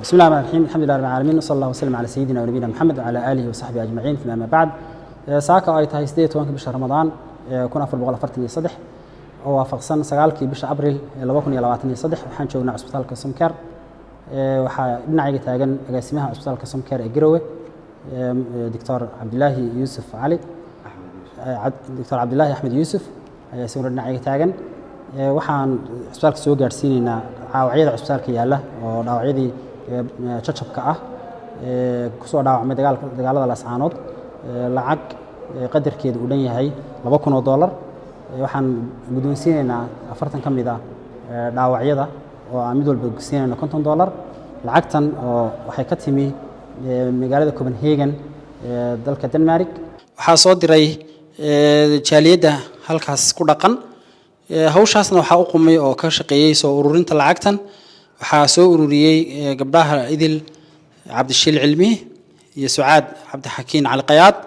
بسم الله الرحمن الرحيم، الحمد لله رب العالمين، وصلى الله وسلم على سيدنا ونبينا محمد وعلى آله وصحبه أجمعين، ثم أما بعد. Saaka oo ay tahay 18-ka bisha Ramadaan 1443 oo waafaqsan 9-kii bisha Abril 2023, waxaan joognaa cusbitaalka Somcare. Waxaa dhinacayga taagan agaasimaha cusbitaalka Somcare ee Garowe, Doctor Cabdilaahi Yuusuf Cali, Doctor Cabdilaahi Axmed Yuusuf ayaa isaguna dhinacayga taagan. Waxaan cusbitaalka soo gaadhsiineynaa dhaawacyada cusbitaalka yaalla oo dhaawacyadii jajabka ah kusoo dhaawacmay dagaalada Laascaanood, lacag qadarkeedu uu dhan yahay $2000. Waxaan guddoonsiineynaa 40 ka mid ah dhaawacyada oo aan mid walba siinayno $50. Lacagtan oo waxay ka timi magaalada Copenhagen ee dalka Denmark. Waxaa soo diray jaaliyadda halkaas ku dhaqan. Hawshaasna waxaa u qumay oo ka shaqeeyey soo ururinta lacagtan, waxaa soo ururiyey gabdhaha Idil Cabdishiil Cilmi iyo Sucaad Cabdixakiin Cali Qayaad.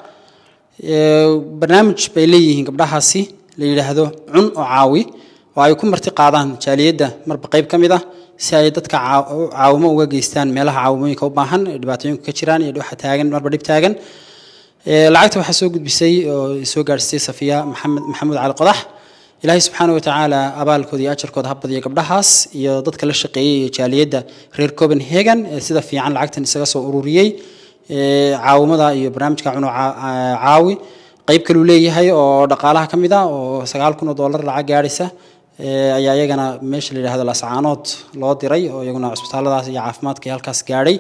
Barnaamij bay leeyihiin gabdhahaasi la yidhaahdo Cun oo Caawi, oo ay ku marti qaadaan jaaliyadda marba qayb ka mid ah si ay dadka caawimo uga geystaan meelaha caawimooyinka u baahan ee dhibaatooyinka ka jiraan iyo waxa taagan marba dhib taagan. Lacagta waxaa soo gudbisay oo soo gaadhsiisay Safiya Maxamed Maxamuud Cali Qodax. Ilaahay subxaana watacaala abaalkooda iyo ajarkooda ha badiyo gabdhahaas iyo dadka la shaqeeyey iyo jaaliyadda reer Copenhagen ee sida fiican lacagtan isaga soo ururiyey. Caawimada iyo barnaamijka Cuno Caawi qayb kaluu leeyahay oo dhaqaalaha ka mid ah oo $9000 lacag gaadhaysa ayaa iyagana meesha la yidhahdo Laascaanood loo diray, oo iyaguna cusbitaaladaas iyo caafimaadka halkaas gaadhay.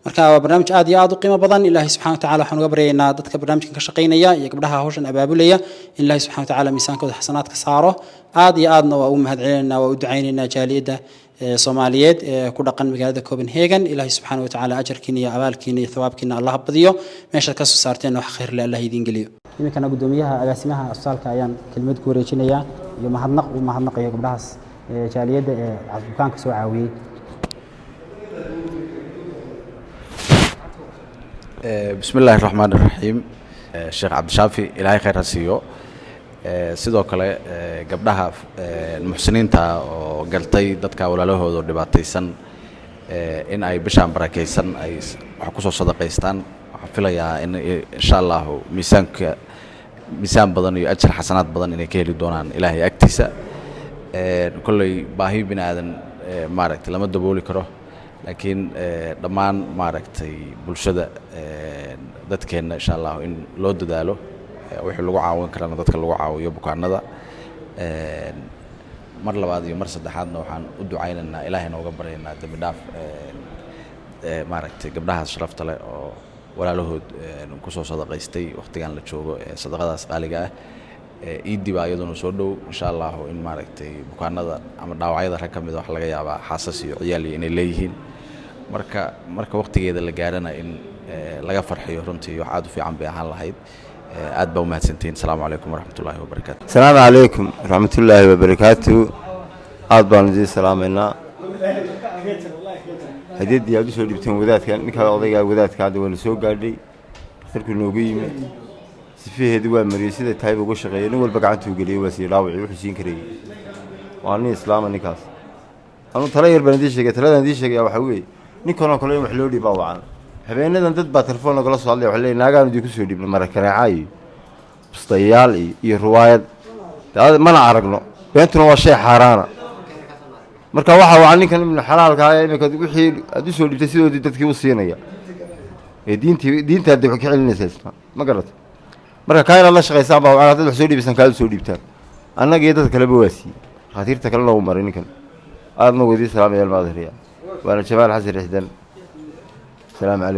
Marka waa barnaamij aad iyo aad u qiimo badan. Ilaahay subxana watacala waxaan uga baryaynaa dadka barnaamijkan ka shaqaynaya iyo gabdhaha hawshan abaabulaya in Ilaahay subxana watacala miisaankooda xasanaadka saaro. Aad iyo aadna waa ugu mahadcelinaynaa, waa u ducaynaynaa jaaliyadda Soomaaliyeed ee ku dhaqan magaalada Copenhagen. Ilaahay subxaana watacaala ajarkiina iyo abaalkiina iyo thawaabkiina Allah badiyo. Meeshaad ka soo saarteen wax khayr leh Allah idiin geliyo. Iminkana guddoomiyaha, agaasimaha cusbitaalka ayaan kelmad ku wareejinayaa iyo mahadnaq uu mahadnaqayo gabdhahaas jaaliyadda ee bukaanka soo caawiyey. Bismi illaahi raxmaan iraxiim. Sheekh Cabdishaafi, Ilaahay khayr ha siiyo. Sidoo kale gabdhaha muxsiniinta oo galtay dadka walaalahooda oo dhibaataysan in ay bishaan barakaysan ay wax ku soo sadaqaystaan, waxaan filayaa in insha Allahu miisaanka miisaan badan iyo ajar xasanaad badan inay ka heli doonaan Ilaahay agtiisa. Kolley baahi bini aadan maaragtay lama dabooli karo, laakiin dhammaan maaragtay bulshada dadkeenna insha Allahu in loo dadaalo, wixii lagu caawin karana dadka lagu caawiyo bukaanada. Mar labaad iyo mar saddexaadna waxaan u ducaynaynaa, Ilaahay nooga baryaynaa dembi dhaaf maaragtay gabdhahaas sharafta leh oo walaalahood kusoo sadaqaystay wakhtigan la joogo ee sadaqadaas qaaliga ah. Iiddi baa iyaduna soo dhow insha Allahu, in maaragtay bukaanada ama dhaawacyada rag ka mida waxa laga yaabaa xaasas iyo ciyaal iyo inay leeyihiin. Marka wakhtigeeda la gaarana in laga farxiyo runtii wax aad u fiican bay ahaan lahayd. Aad baa umahadsantihiin. Asalaamu calaykum waraxmat ullaahi wabarakaatu. Asalaamu calaykum waraxmatullaahi wabarakaatu. Aad baan idiin salaamaynaa. Hadiyaddii aad usoo dhibteen wadaadka, ninkaa odaygaa wadaadka, hadda waa la soo gaadhay. Dhakhtarku noogu yimi, sifaheedi waa mariyey, siday tahay buu uga shaqeeyey. Nin walba gacantuu geliyey, waa siiyey dhaawacii wuxuu siin karayey. Waa nin islaama ninkaas. Anuu tala yar baan idiin sheegay. Taladaan idiin sheegaya waxaa weeye, ninkanoo kale in wax loo dhiibaa wacan. Habeenadan dad baa telefoon nagala soo hadlaya, waxay leeyihin naagaanu idinku soo dhiibnay marakaneeca iyo bustayaal iyo riwaayad. Mana aragno, beentuna waa shay xaaraana. Marka waxaa wacan ninkan ibnu xalaalka ah ee iminka wixii aad usoo dhiibtay sidoodii dadkii u siinaya ee diintii diintaad wax ka celinaysa isna ma garata. Marka kaa inaad la shaqaysaan baa wacan. Haddaad wax soo dhiibaysaan, kaad usoo dhiibtaan. Annaga iyo dadka kaleba waa siiyey, dhakhaatiirta kalena uu maray ninkan. Aadna weydiin salaamaya almaadhariya. Waana Jamaal Xasan Rixdan. Asalaamu calaykum.